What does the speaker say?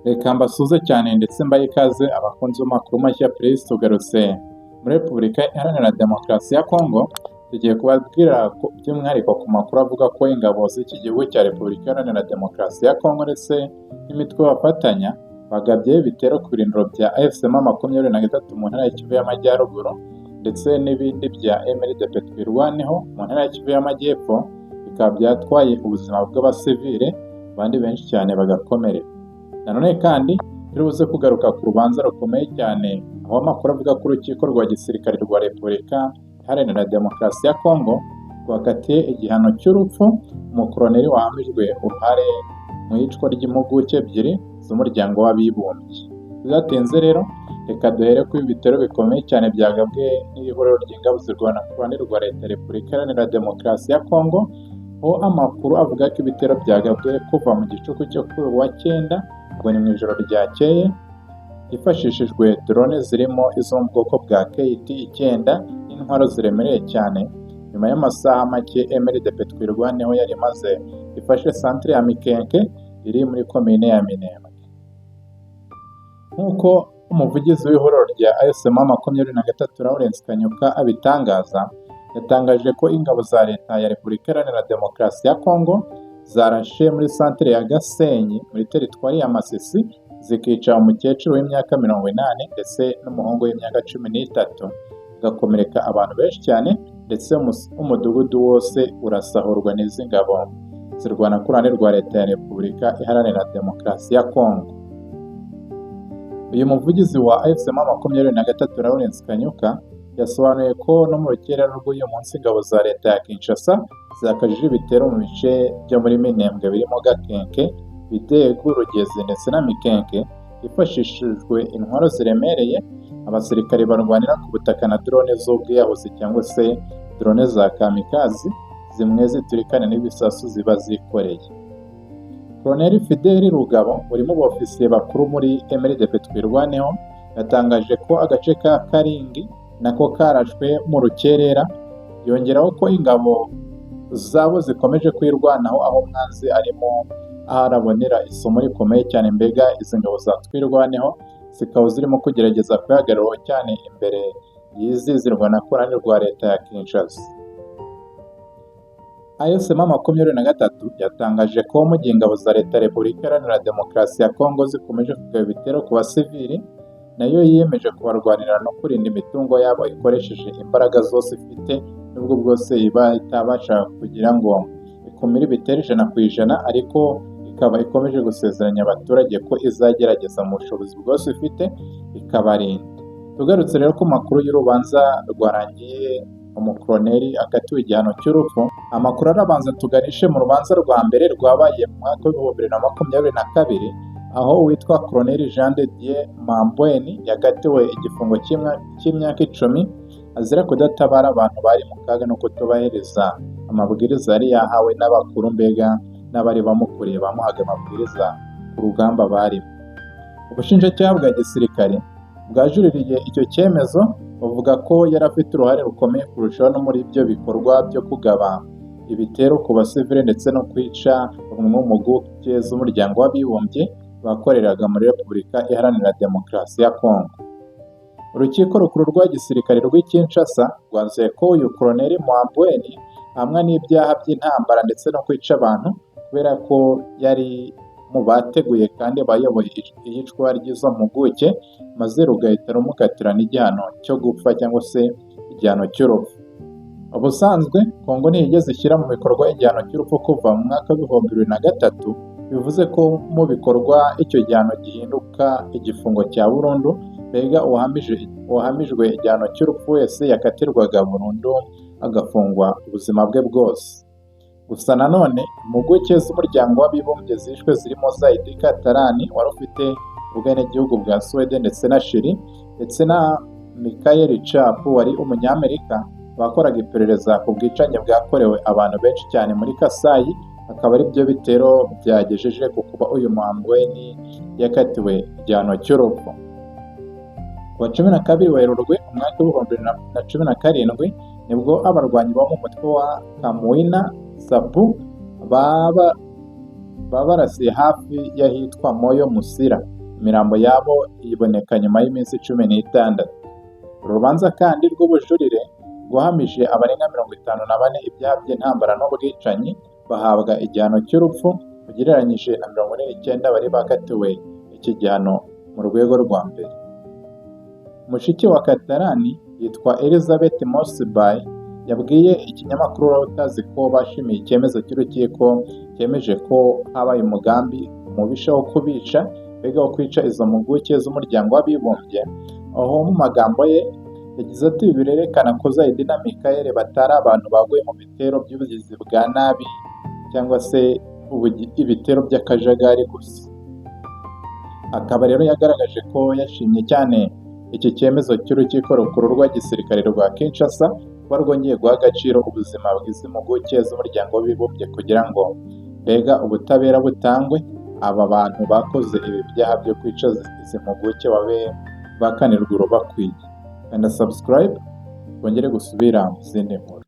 Reka mbasuhuze cyane ndetse mbahe ikaze abakunzi b'amakuru mashya. Please, tugarutse muri Repubulika Iharanira Demokarasi ya Kongo. Tugiye kubabwira by'umwihariko ku makuru avuga ko ingabo z'iki gihugu cya Repubulika Iharanira Demokarasi ya Kongo ndetse n'imitwe bafatanya bagabye ibitero ku birindiro bya AFC M 23 mu ntara ya Kivu y'Amajyaruguru, ndetse n'ibindi bya MRDP Twirwaneho mu ntara ya Kivu y'Amajyepfo, bikaba byatwaye ubuzima bw'abasivile, abandi benshi cyane bagakomereka. Nanone kandi turi buze kugaruka ku rubanza rukomeye cyane, aho amakuru avuga ko urukiko rwa gisirikare rwa Repubulika Iharanira Demokarasi ya Kongo rwakatiye igihano cy'urupfu umukoroneri wahamijwe uruhare mu iyicwa ry'impuguke ebyiri z'Umuryango w'Abibumbye. Bidatinze rero, reka duhere ku ibitero bikomeye cyane byagabwe n'ihuriro ry'ingabo zirwana ku ruhande rwa leta ya Repubulika Iharanira Demokarasi ya Kongo, aho amakuru avuga ko ibitero byagabwe kuva mu gicuku cyo kuri uyu wa 9, ubwo ni mu ijoro ryakeye, hifashishijwe drone zirimo izo mu bwoko bwa KT 9 n'intwaro ziremereye cyane, nyuma y'amasaha make MRDP Twirwaneho yari imaze ifashe santere ya Mikenke iri muri komine ya Minembwe. Nk'uko umuvugizi w'ihuriro rya AFC M 23 Lawrence Kanyuka abitangaza, yatangaje ko ingabo za leta ya Repubulika Iharanira Demokarasi ya Kongo zarashe muri santere ya Gasenyi muri teritwari ya Masisi, zikica umukecuru w'imyaka 80 ndetse n'umuhungu w'imyaka 13, hagakomereka abantu benshi cyane, ndetse umudugudu wose urasahurwa n'izi ngabo zirwana ku ruhande rwa leta ya Repubulika Iharanira Demokarasi ya Kongo. Uyu muvugizi wa AFC M 23 Lawrence Kanyuka yasobanuye ko no mu rukerera rw'uyu munsi ingabo za leta ya Kinshasa zakajije ibitero mu bice byo muri Minembwe birimo Gakenke, Bidegu, Rugezi ndetse na Mikenke, hifashishijwe intwaro ziremereye, abasirikare barwanira ku butaka na drone z'ubwiyahuzi cyangwa se drone za kamikazi, zimwe ziturikana n'ibisasu ziba zikoreye. Colonel Fidel Rugabo uri mu bofisiye bakuru muri MRDP Twirwaneho yatangaje ko agace ka Karingi nako karashwe mu rukerera, yongeraho ko ingabo zabo zikomeje kwirwanaho aho umwanzi arimo arabonera isomo rikomeye cyane. Mbega izi ngabo za Twirwaneho zikaba zirimo kugerageza kwihagararaho cyane imbere y'izi zirwana ku ruhande rwa leta ya Kinshasa. AFC M 23 yatangaje ko mu gihe ingabo za leta ya Repubulika Iharanira Demokarasi ya Kongo zikomeje kugaba ibitero ku basivili, nayo yiyemeje kubarwanira no kurinda imitungo yabo ikoresheje imbaraga zose ifite, nubwo bwose iba itabasha kugira ngo ikumire ibitero 100%, ariko ikaba ikomeje gusezeranya abaturage ko izagerageza mu bushobozi bwose ifite ikabarinda. Tugarutse rero ku makuru y'urubanza rwarangiye umukoroneri akatiwe igihano cy'urupfu, amakuru arabanza tuganishe mu rubanza rwa mbere rwabaye mu mwaka w'2022, aho uwitwa Colonel Jean de Dieu Mambweni yakatiwe igifungo cy'imyaka 10 azira kudatabara abantu bari mu kaga no kutubahiriza amabwiriza yari yahawe n'abakuru, mbega n'abari bamukuriye bamuhaga amabwiriza ku rugamba barimo. Ubushinjacyaha bwa gisirikare bwajuririye icyo cyemezo, bavuga ko yari afite uruhare rukomeye kurushaho no muri ibyo bikorwa byo kugaba ibitero ku basivile ndetse no kwica bamwe mu mpuguke z'Umuryango w'Abibumbye bakoreraga muri Repubulika Iharanira Demokarasi ya Kongo. Urukiko rukuru rwa gisirikare rw'i Kinshasa rwanzuye ko uyu Colonel Mwambweni hamwe n'ibyaha by'intambara ndetse no kwica abantu, kubera ko yari mu bateguye kandi bayoboye iyicwa ry'izo mpuguke, maze rugahita rumukatira n'igihano cyo gupfa cyangwa se igihano cy'urupfu. Ubusanzwe Kongo ntiyigeze ishyira mu bikorwa igihano cy'urupfu kuva mu mwaka w'2003, bivuze ko mu bikorwa icyo gihano gihinduka igifungo cya burundu. Mbega uwahamijwe igihano cy'urupfu wese yakatirwaga burundu, agafungwa ubuzima bwe bwose. Gusa nanone impuguke z'Umuryango w'Abibumbye zishwe zirimo Zaidi Katarani wari ufite ubwenegihugu bwa Suwede ndetse na Chili, ndetse na Michael Chap wari umunyamerika, bakoraga iperereza ku bwicanyi bwakorewe abantu benshi cyane muri Kasayi, akaba ari byo bitero byagejeje ku kuba uyu Mwambweni yakatiwe igihano cy'urupfu. Ku wa 12 Werurwe umwaka w'2017 nibwo abarwanyi bo mu mutwe wa Kamwina Nsapu babarasiye hafi y'ahitwa Moyo Musira. Imirambo yabo iboneka nyuma y'iminsi 16. Uru rubanza kandi rw'ubujurire rwahamije abarenga 54 ibyaha by'intambara n'ubwicanyi, bahabwa igihano cy'urupfu, ugereranyije na 49 bari bakatiwe iki gihano mu rwego rwa mbere. Mushiki wa Katarani yitwa Elizabeth Mosby yabwiye ikinyamakuru Reuters ko bashimiye icyemezo cy'urukiko cyemeje ko habaye umugambi umubisha wo kubica, mbega wo kwica izo mpuguke z'Umuryango w'Abibumbye, aho mu magambo ye yagize ati: "Ibi birerekana ko Zaidi na Michael batari abantu baguye mu bitero by'ubugizi bwa nabi cyangwa se ibitero by'akajagari gusa." Akaba rero yagaragaje ko yashimye cyane iki cyemezo cy'urukiko rukuru rwa gisirikare rwa Kinshasa kuba rwongeye guha agaciro ubuzima bw'izi mpuguke z'Umuryango w'Abibumbye, kugira ngo mbega ubutabera butangwe, aba bantu bakoze ibi byaha byo kwica izi mpuguke babe bakanirwa urubakwiye. Kanda subscribe twongere gusubira mu zindi nkuru.